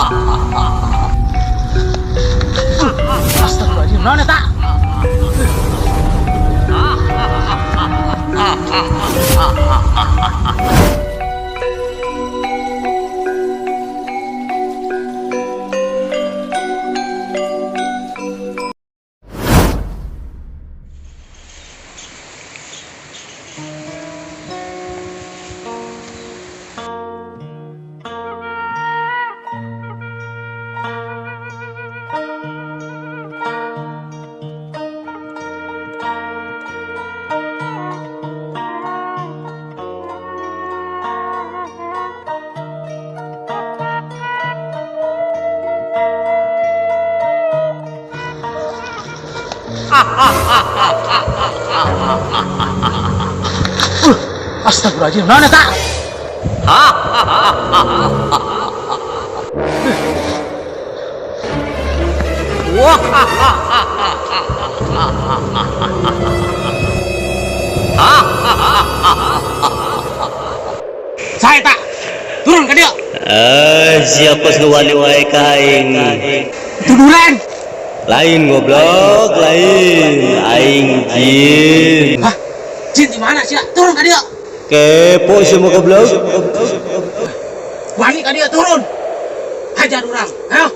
Astagfirullahaladzim, naon eta? Astagfirullahaladzim, naon eta? Saya tak turun ka dieu. Eh, siapa nu wani wae ka aing? Tuduran. Lain, goblok, lain. Aing jin. Hah? Jin di mana sih? Turun ka dieu. Kepo semua, goblok. Wani ka dieu, turun. Hajar urang. Ayo.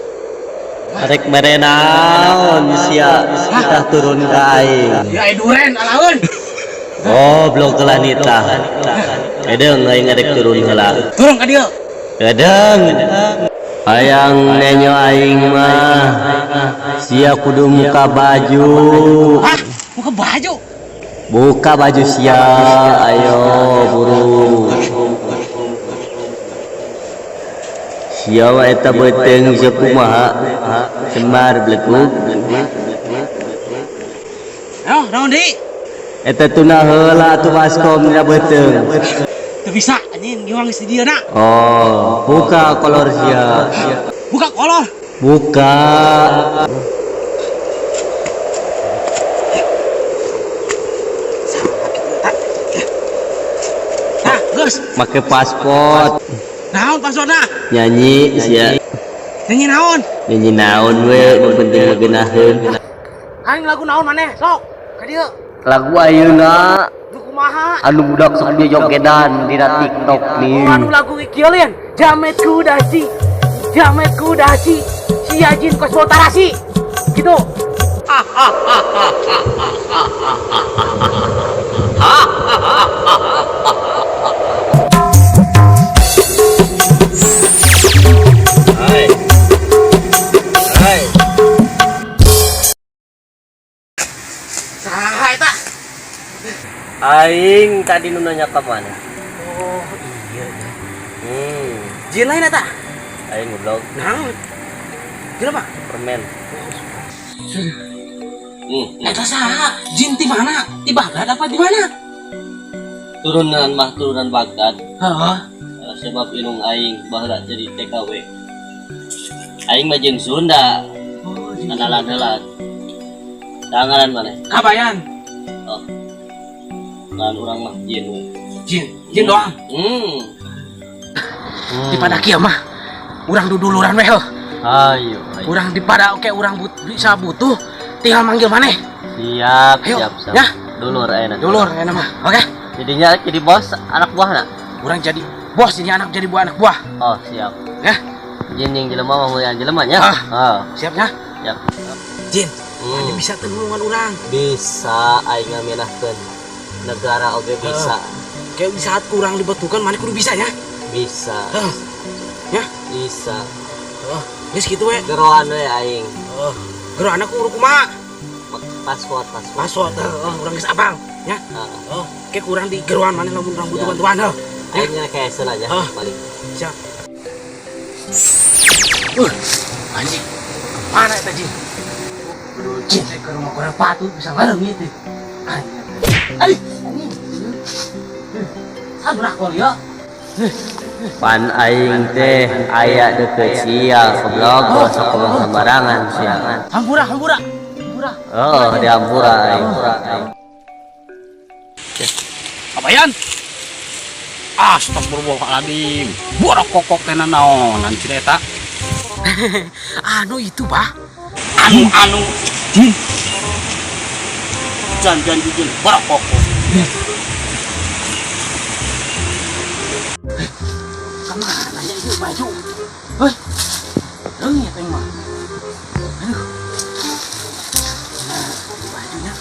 Rek mere naon sia kita turun ka aing? Ya duren alaun. Goblok lah nitah. Edeung, aing arek turun heula. Turun ka dieu. Edeung. Hayang nenyo aing mah sia kudu muka baju. Hah? Buka baju. Buka baju sia, ayo buru. Sia mah eta beuteung sia kumaha? Semar belekuk. Ayo, naon deui? Eta tuna heula atuh baskom dina beuteung. Teu bisa anjing, giwang geus di dieu na. Oh, buka kolor sia. Buka kolor. Buka. Nah, geus. Make paspor. Naon passwordna? Nyanyi sia. Nyanyi naon? Nyanyi naon we, nu penting mah geunaheun. Aing lagu naon maneh? Sok. Ka dieu. Lagu ayeuna. Nu kumaha? Anu budak sok jogedan dina TikTok nih. Oh, anu lagu kieu lien. Jamet kudaci. Jamet kudaci. Sia jin kos tarasi. Gitu. Hai. Hai. Saha eta? Aing tadi nu nanya ka mana? Oh, iya. Jin lain eta? Aing, goblok. Naon? Jin apa? Permen. Eta saha? Jin di mana? Di Baghdad apa di mana? Turunan mah turunan Baghdad. Heeh. Eh, sebab indung aing baheula jadi TKW. Aing mah jeung Sunda. Oh, jin. Kenalan heula. Tanganan mana? Kabayan. Oh. Lawan urang mah jin we. Jin, jin doang. Di pada kieu mah urang duduluran we heuh. Ayo, ayo. Urang di pada oke urang bisa butuh tinggal manggil maneh. Siap, Ayo, siap, siap. Ya. Dulur ayeuna. Dulur enak mah. Oke. Jadinya jadi bos anak buah na? Urang jadi bos, jadi anak, jadi buah anak buah. Oh, siap. Ya. Jin yang jelema mah yang jelema nya. Ah. Ah, Siapnya? Siap. Jin, maneh bisa tulungan urang? Bisa, aing ngamenahkeun negara oge bisa. Kayak di saat kurang dibutuhkan maneh kudu bisa ya. Bisa. Heh. Ya. Bisa. Heeh. Geus kitu we. Geroan we aing. Heeh. Gero anak kudu kumaha? Password, password. Password, heeh, urang geus apal ya. Ah. Oh, kayak kurang di geroan maneh lamun urang butuh Ya. bantuan heuh. Ya. Aing kayak aja Ah. balik. Siap. Anjing. Kemana eta jin? Jin teh ke rumah kurang patut bisa ngaleungit teh. Anjing. Ai, anjing. Sabrah kol ya. Pan aing teh aya deket sia, goblok, sok ngomong sembarangan sia. Hampura, hampura. Hampura. Oh, dihampura aing. Apayan? Astagfirullahaladzim. Borok kokok teh naonan cenah eta. Anu itu, Bah. Anu anu jin. Jangan jin barokok. Kemana ya itu baju? Hei, leungit aing mah. Aduh. Nah, bajunya.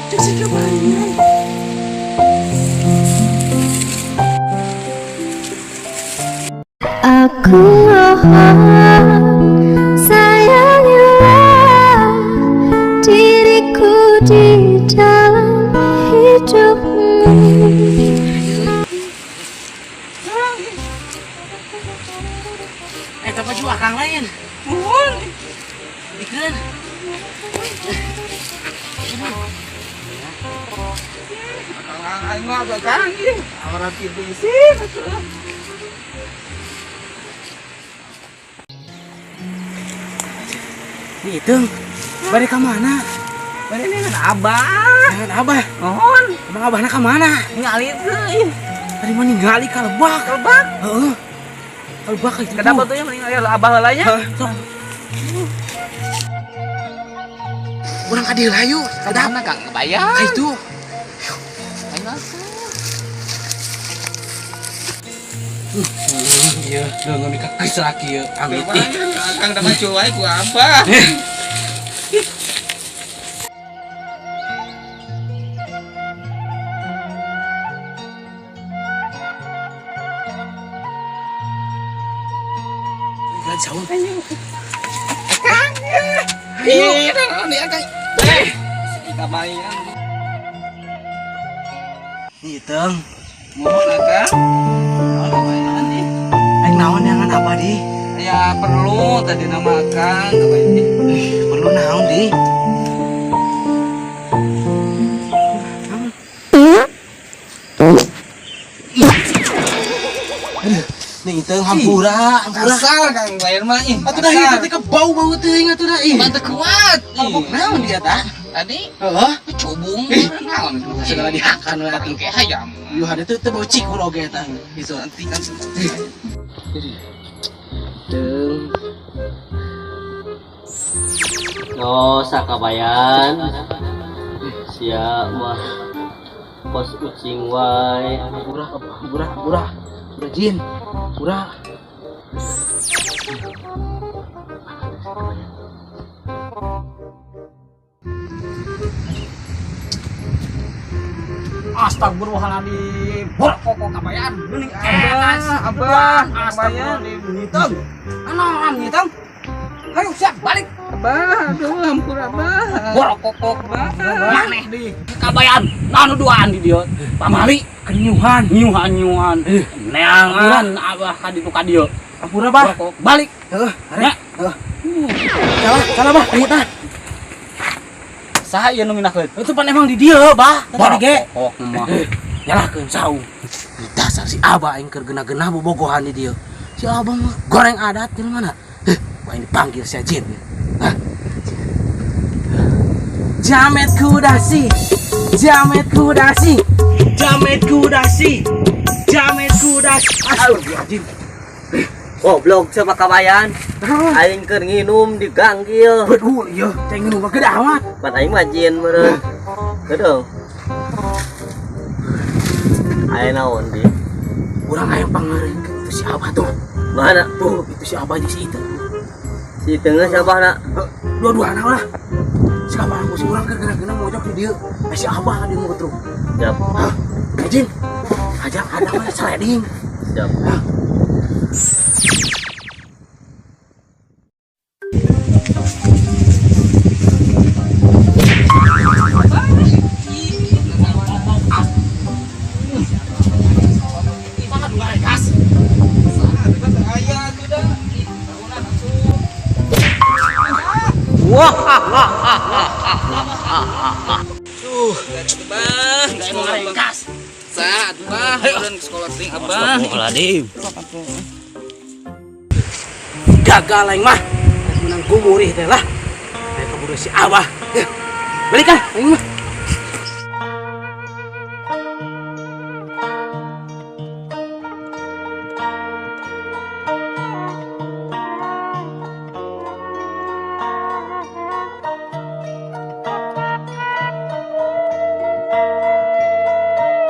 Cek si kabayan. Aku mohon, sayangilah diriku di dalam hidupmu. Eta baju akang lain. Muhun. Dikeun. Aing mah agak kang ieu. Orang kitu isin atuh. Dihitung. Bade ka mana? Bade neangan abah. Neangan abah. Muhun. Emang abahna ka mana? Ningali teuing. Tadi mah ningali ka lebak. Ka lebak? Heeh. Ka lebak itu. Kenapa tuh yang ningali abah heula nya? Heeh, sok. Urang ka dieu lah yuk. Ka mana Kang? Kebayang. Ka itu. Ayo atuh. Iya, leungeun mika keusrak ieu amit ih. Kang da mah wae ku abah. Lagi saung. Kang. Ayo. Nih Kang. Eh, kabayan. Hitung. Mohon Kang. Kabayan nih. Aing naon neangan apa di? Ya perlu tadi nama Kang kabayan nih. Perlu naon di? Nih hitung hampura, hampura. Kasar Kang bayar mah ih. Atuh dah ieu teh kebau bau teuing atuh dah ih. Mantep kuat. Mabuk naon dia ta? Tadi Heeh. cubung naon Segala dihakan we atuh. kayak hayam. Yuh ada tuh teu bau cikur oge eta. Gitu nanti kan. Deung. No, sakabayan. Sia mah kos ucing wae. Hampura, hampura, hampura. Hampura jin. Hampura. Astagfirullahaladzim. Borokok kabayan. Geuning Abah, abah, kabayan. Ngitung. Anoan ngitung. Ayo siap balik. Abah, aduh hampura abah. Borokok. Abah. Maneh di kabayan. Naon duaan di dieu? Pamali Kenyuhan. nyuhan nyuhan. Neangan abah ka ditu ka dieu. Hampura, Bah. Borokok balik. Heeh, Ya. arek. Heeh. Salah, salah, Bah. Ayo tah. Saha ieu nu minakeun? Itu pan emang di dieu, Bah. Tadi ge. Borokok mah. Nyalahkeun saung. Dasar si Abah aing keur geuna-geuna bobogohan di dieu. Si Abah mah goreng adat di mana? Heh, aing dipanggil si jin. Hah. Jamet kudasi. Jamet kudasi. Jamet kudasi. Jamet kudasi. Astagfirullahaladzim. Goblok siapa kabayan? Aing keur nginum diganggil. Betul ieu, cai nginum mah gede amat. Pan aing mah jin meureun. Gedeung. Aya naon di? Urang hayang pangareunkeun itu si Abah tuh. Mana? Tuh, itu si Abah jeung si itu. Si tengah siapa na? Dua-duana lah. Si Abah aku si urang keur geuna-geuna mojok di dieu. Eh, si Abah di motor. Siap. Hah? Jin. Ajak ada mah sliding. Siap. Hah? Abah, Ringkas. Saat abah, turun ke sekolah ting abah. Astagfirullahaladzim. Gagal aing mah. Rek menang gumurih teh lah. Rek keburu Si Abah. Balik ah, aing mah.